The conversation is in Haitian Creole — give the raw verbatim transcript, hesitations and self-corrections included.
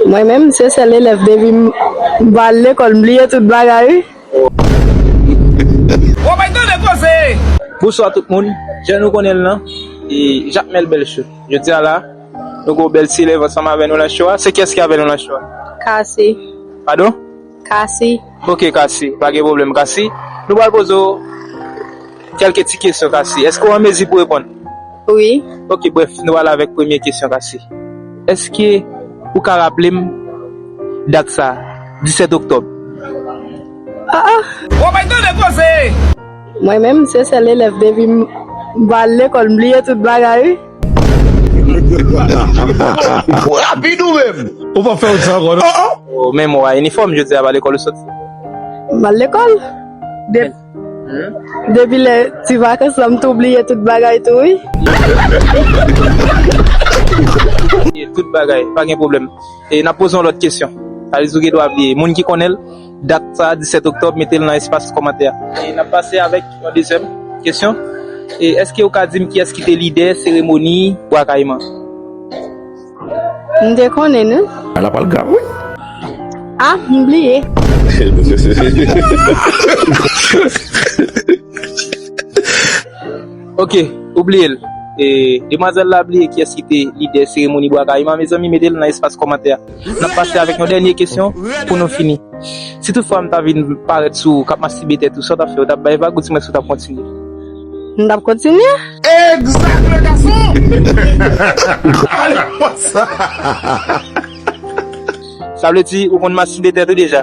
Mwen menm, se sèl elèv depi m, m pa al lekòl, m bliye tout bagay, wi. Ou pa tande koze! Bonswa tout moun, jan nou konnen l lan, e Jakmèl Bèlcho. Jodi a la, nou gen yon bèl ti elèv ansanm avè nou nan show a. Se kiyès ki avè nou nan show a? Kasi. Padon? Kasi. Ok, Kasi. Pa gen pwoblèm, Kasi. Nou pral poze w kèlke ti kesyon, Kasi. Èske w an mezi pou reponn? Wi. Ok, brèf, nou pral avèk premye kesyon, Kasi. Èske ou ka raple m dat sa, disèt oktòb? Ah, ah. Ou pa tande koze! Mwen menm, se sèl elèv depi m, m pa al lekòl, m bliye tout bagay, wi. Ou rapid ou menm? Ou pa fè wout sa ankò, non? Oh, oh. Oh, men mwen, inifòm, jodi a, pa lekòl ou soti? M al lekòl. De-, depi lè ti vakans lan, m tou bliye tout bagay tou, wi. Tout bagay, pa gen pwoblèm. E n ap poze yon lòt kesyon. Sa vle di ou gen dwa bliye. Moun ki konnen l, dat sa, disèt oktòb, mete l nan espas kòmantè a. E n ap pase avèk yon dezyèm kesyon. E èske ou ka di m kiyès ki te lidè seremoni Bwa Kayiman? M te konnen, non. Ala pral grav, wi. Ah, m bliye. Ok, ou bliye l. E, demwazèl la bliye kiyès ki te lidè seremoni Bwa Kayiman, mezanmi, mete l nan espas kòmantè a. N ap pase avèk yon dènye kesyon pou nou fini. Si toutfwa m ta vin parèt sou ou k ap mastibe tèt ou, sa w t ap fè? Ou t ap bay vag ou di mwen si w t ap kontinye? M t ap kontinye. Egzak, le gason! Ale konsa! Sa vle di ou konn mastibe tèt ou deja?